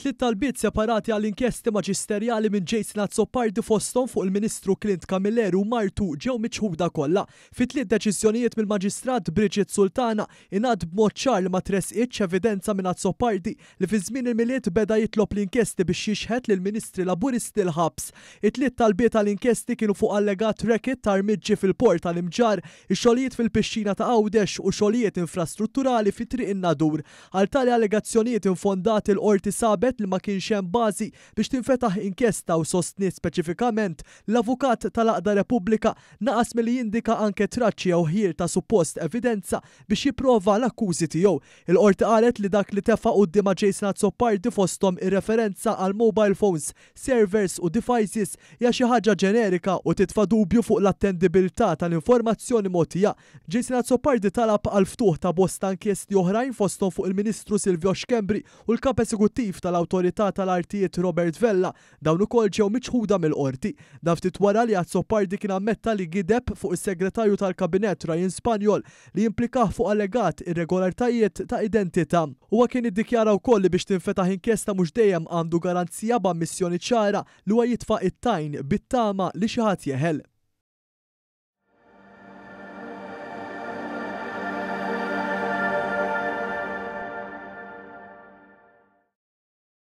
Tliet talbiet separati għal inkjesti maġisterjali minn Jason Azzopardi fosthom fuq il-Ministru Clint Camilleri u martu ġew miċħuda kollha. Fi tliet deċiżjonijiet mill-Maġistrat Bridget Sultana ingħad b'mod ċar li ma tressqitx evidenza minn Azzopardi li fi żmien il-Milied beda jitlob l-inkjesti biex jixħet lill-Ministri Laburisti l-ħabs. It-tliet talbiet għal inkjesti kienu fuq allegat racket ta' armiġġi fil-Port tal-Imġarr, ix-xogħlijiet fil-pixxina ta' Għawdex u xogħlijiet infrastrutturali fi Triq in-Nadur. Għal tali allegazzjonijiet infondati l-Qorti sabet li ma kienx hemm bażi biex tinfetaħ inkjesta u sostniet speċifikament li l-avukat tal-għaqda Repubblika naqas milli jindika anke traċċi jew ħjiel ta' suppost evidenza biex jipprova l-akkużi tiegħu. Il-Qorti qalet li dak li tefa' quddiemha Jason Azzopardi fosthom ir-referenza għal mobile phones, servers u devices hija xi ħaġa ġenerika u titfa' dubju fuq l-attendibilità tal-informazzjoni mogħtija. Jason Azzopardi talab għall-ftuħ ta' bosta inkjesti oħrajn fosthom fuq il-Ministru Silvio Schembri u l-Kap Eżekuttiv tal-Awtorità tal-Artijiet Robert Vella. Dawn ukoll ġew miċħuda mill-Qorti. Dan ftit wara li Azzopardi kien ammetta li gideb fuq is-Segretarju tal-Kabinett Ryan Spagnol li jimplikah fuq allegat irregolaritajiet ta' identità. Huwa kien iddikjara wkoll li biex tinfetaħ inkjesta mhux dejjem għandu garanzija b'ammissjoni ċara li huwa jitfa' it-tajn bit-tama li xi ħadd jeħel.